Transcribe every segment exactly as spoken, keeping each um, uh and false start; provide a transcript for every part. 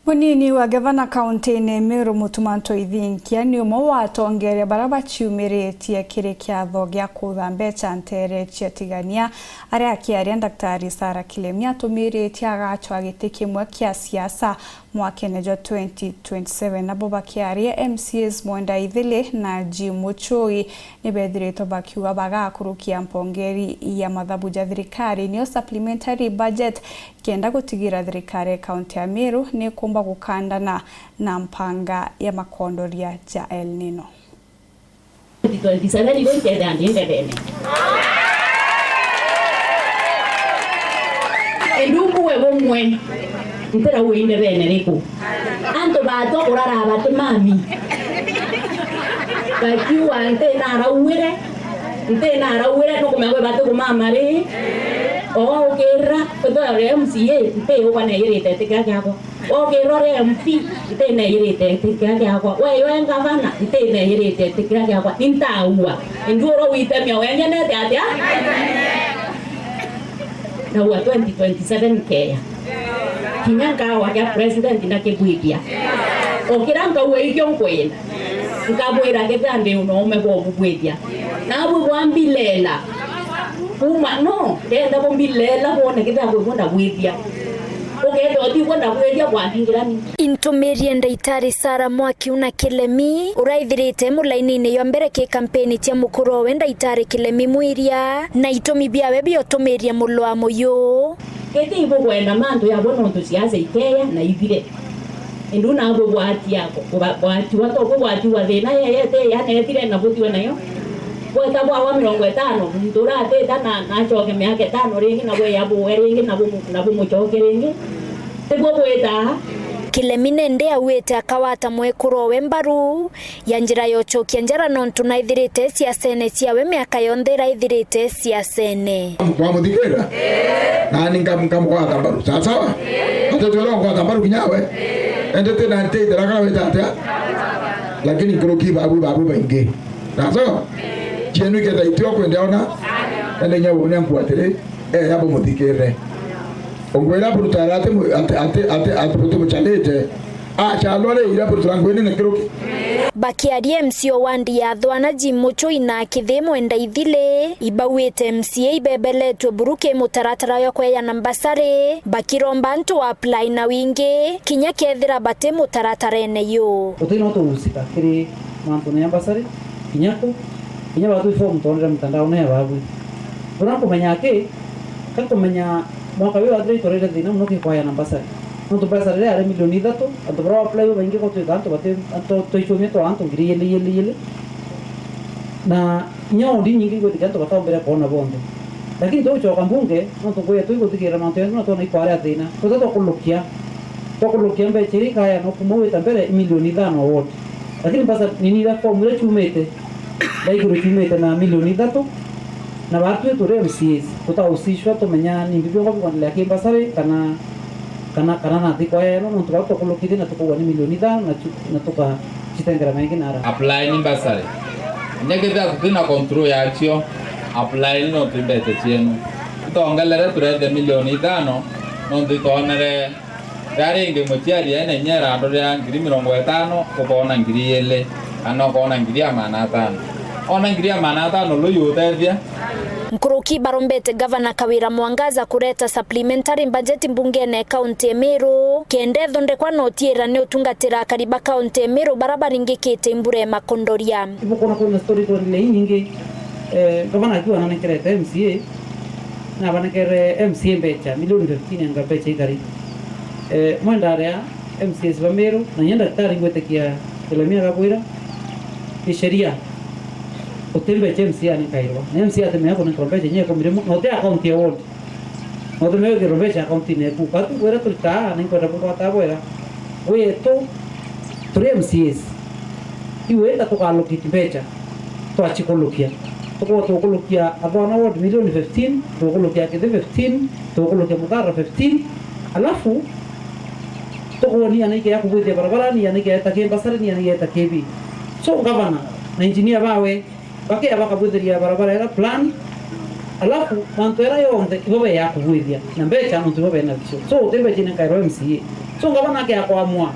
Munini wa gavana kaunti-ini Meru, Mutuma Ntoithinkia, ni umwe wa atongeria baria baciumiritie kiri kiatho gia kutha mbeca nteere cia Tigania, aria akiaria Daktari Sarah Kilemi atumiritie agacwa giti kimwe kia siasa mwakene jwa twenty twenty-seven. Nabo bakiaria, M C As Mwenda Ithili na Jim Muchui ni bethiritwe bakiuga bagakurukia mpongeri ya mathabu ja thirikari, niyo supplementary budget, kenda gutigira thirikari ya kaunti ya Meru ni kumba gukandana na mpanga ya makondoria ja El Nino. Twenty twenty-seven igo ikethira ndi ndebene. Endu mbuwe bumwe, ntirauga indebene riku. Antu batwa kurara bati mami. Bakiuga ntinarauire, ntinarauire, nukumenya gwi bati kumama ri. Oo ukirira, kwithirwa uri M C A, nti ukaneyirite itikia kiakwa. Okirwa uri M P, ntineyirite itikia kiakwa. Weyo e ngavana, ntineyirite itikia kiakwa. Nintaua. Endu ura witemia wengenete atia? Ndaua twenty twenty-seven keya. Kinya nkawa kia president ndakibwikia. O kiria nkaua ikio nkwenda. Nkabwira kethira ndi unaume bwa bubwitia. Nabu bwambilela. Kuma no, ndenda bumbilela bwone kethira kwibwo ndabwitia. Ukethira utibwo ndabwitia bwambingirani. Intumirie Ndaitari Sarah Mwakiuna Kilemi, uraithirite mulainine jwa mbere ki kampeni cia mukurowe Ndaitari Kilemi Mwiria, na itumi biawe bia utumirie mulwa muyu. Kethira ibukwenda mantu yabo nontu siasa ikeya na ithire. Indu nabwo bwati yako, bwa-, bwatiwa to bwatiwa thina yeyete yanetire na butiwe nayo. Gweta bwawa mirongo itano, muntu uratita na, na acoke miaka itano ringi na bwe yabuwe ringi na bumu-, na bumucoke ringi. Tibwo bwita. Kilemi nende auite akawata mwekuru owe mbaru ya njira ya ucokia njara nontu naithirite siasene ciawe miaka yonthe iraithirite siasene. Mwamuthikira? Nani nkam-, nkamugwata mbaru. Sawa sawa? Atetwira ngwata mbaru kinya we. Ende tena nteithira kana wita atia? Lakini nkuruki babu, babu baingi. Sawa sawa? Cienu iketha itio kwende ona. Ende nyabu nyanku atiri, eh, yabo muthikire. Ungwira burutara ati mu-, ati, ati, ati, ati butimuchanite. Achalwa ri ira burutara ngwini na kiruki. Bakiaria M C A o wandi ya Thwana Jim Muchui na Kithi Mwenda Ithili, ibauite M C A ibebeletwe buru ki mutaratara jwa kweyana mbasari, bakiromba antu apply na wingi, kinya kethira bati mutaratarene yu. Uti no tuhusika kiri mantu na mbasari, kinya ku, kinya batwi form twonere mtandaone ya babwi. Ura kumenya ki, ka kumenya mwaka uyu wathira itwarire thina muno ki kwayana mbasari. Nontu mbasari ria ari milioni ithatu, antu baria apply baingi gutwika antu bati, antu twaicumia twa antu ngiri ili, ili, ili. Na inya ondi nyingi igwitikia antu bataombere kwona bonthe. Lakini tugucoka mbunge, nontu nguya tuiguthikiira mantu jetu na twona ikwaria thina. Tuta twakulukia, twakulukia mbecha iria ikaya no kuma wita mbere i milioni ithano award. Lakini mbasa nini iria form iria ciumite, ndaiguru ciumite na milioni ithatu, na batwi turi M C As, tutahusishwa tumenya ni mbi biongo bikwendelea ki mbasari kana, kana, kana nathi kwaya eno, nontu bau tukulukirie na tukauga ni milioni ithano na tu-, na tukacitengera mengi nara. Apply ni mbasari. Inya kethira tutina control yacio, apply ni nontu i mbecha cienu. Tutongelere turete milioni ithano, nontu itwonere Riria ringi muciari ene inya irandu ria ngiri mirongo itano, ukoona ngiri ili, kana ukoona ngiri ya maana atano. Ona ngiri ya maana atano lu yutethia. Nkuruki barombete Gavana Kawira Mwangaza kureta supplementary budget mbungene ya kaunti ya Meru, kenda ithondekwa na utiira ni utungatira akari ba kaunti ya Meru bara baringikite imbura ya makondoria. Ibukona kwina story twenty inyingi, eh, Gavana akiwa ananekerete M C A, na banekere M C A mbecha, milioni fifteen anga mbecha ikari. Eh, mwenda aria M C As ba Meru, na inya Daktari ngwitikia Jeremia agabwira, ni sheria, uti mbecha M C A anenkairwa. Na M C A atimenya kunenkerwa mbecha inya ikumi rimwe, na uti account ya ward. Na utimenya gwikirwa mbecha account-ini eku. Batu bwira turitaa, na inkwenda bugwata bwega. Gwetu, turi M C As. Iwenda tuka allocate mbecha, twachikulukia. Tukorwa tukulukia Athwana ward milioni fifteen, tukulukia Kithi fifteen, tukulukia Muthara fifteen, alafu tukuonia na ike ya kubwithia barabara, ni ya na ike ya ta ki mbasari, ni ya na ike ya ta ki bi. So, gavana na engineer bawe, bakea bakabwithiria barabara era plan, alafu mantu era yonthe ibo beya kubwithia, na mbecha nontu ibo bena cio. So, uti mbecha inenkairwa M C A. So, ngavana akeakwamua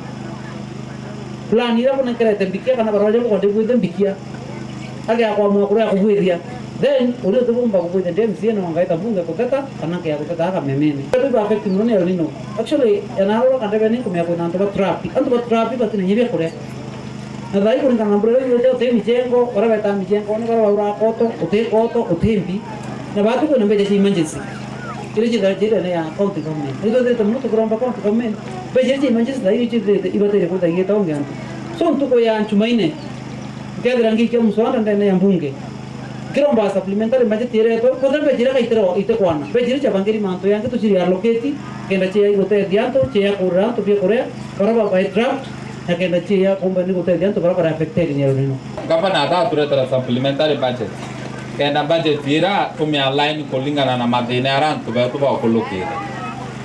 plan iria bunenkerete mbikia kana barua iria bukwenda ibwithie mbikia, akeakwamua kuria kubwithia, then uri utibumba kubwithia ndi M C A no ngaita mbunge kuteta kana nkea kuteta kamemene. Antu ba affect mono ni El Nino. Actually, yanarora kandebe ni nkumea kwina antu ba trap. Antu ba trap batina nyibia kuria. Na thaai kuringana na mbura iu yurite, uti mijengo, baria betaa mijengo, ni baria bauraga koto, uti koto, uti mbi. Na baatu kwina mbeca cia emergency. Iria ciithagira ciirene ya county government. Ni twithirite mono tukiromba county government. Mbeca iria cia emergency thaai ciithirite ibataire kwithagita ungi antu. So ntuku ya Njumaine, nkethira ngiikia muswada ndene ya mbunge. Nkiromba supplementary budget iretwe, kwethira mbeca iria gaitire itikwana. Mbeca iria ciabangiri mantu yangi tuciri allocate, kenda cia gutethia antu, cia kurira antu bia kuria, baria babae draft, na kenda cia kumba ni gutethia antu baria bari affected ni El Nino. Ngavana ataturetera supplementary budget, kenda budget ira tumi align kuringana na mathina aria antu betu baukulukire.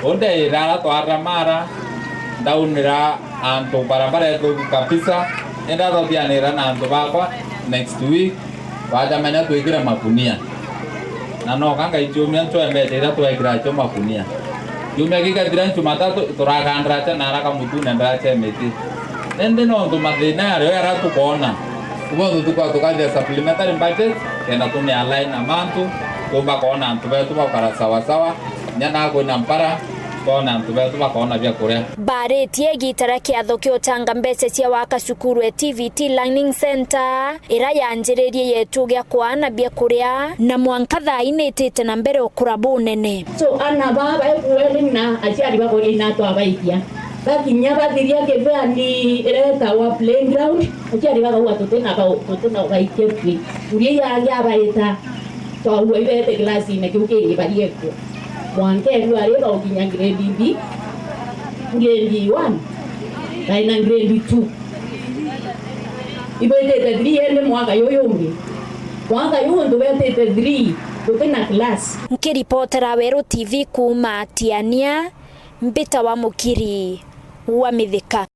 Undeira ara twarira mara, ndaunira antu barabara ithuku kabisa, indathathianira na antu bakwa next week, bajamenya twikire makunia. Na noka ngai ciumia ncwe mbeca iria twekira cio makunia. Kiumia gikathira Njumatatu, turakandira cia na araka mutune ndara cia miti. Indi nontu mathina yario yara tukoona, ubonthe tukwa tukathia supplementary budget, kenda tumi align na mantu, tumba koona antu betu bakara sawa sawa, nya na kwina mpara, koona antu betu bakoona bia kuria. Baaritie igiita ria kiatho kia utanga mbeca cia waka cukuru e T V T Learning Centre, ira yanjiririe yetu gia kwaana bia kuria, na mwanka thaa ii niitite na mbere ukura bunene. So, ana baa baikuweli na aciari bakoria ina twabaikia. Bakinya bathiria kivea ni iretawa playground, aciari bakauga tutina bau-, tutina ubaikia free. Uria iangi abaita, twaua ibete class-ini kiu kingi bariekua. Mwanka ebu ari baukinya grade B, grade one, na ina grade two. Ibwitite three indi mwaka yuyu ungi. Mwaka yu untu betite three, gutina class. Nkiripotera Weru T V kuuma Tiania, mbita wa Mukiri wa Mithika.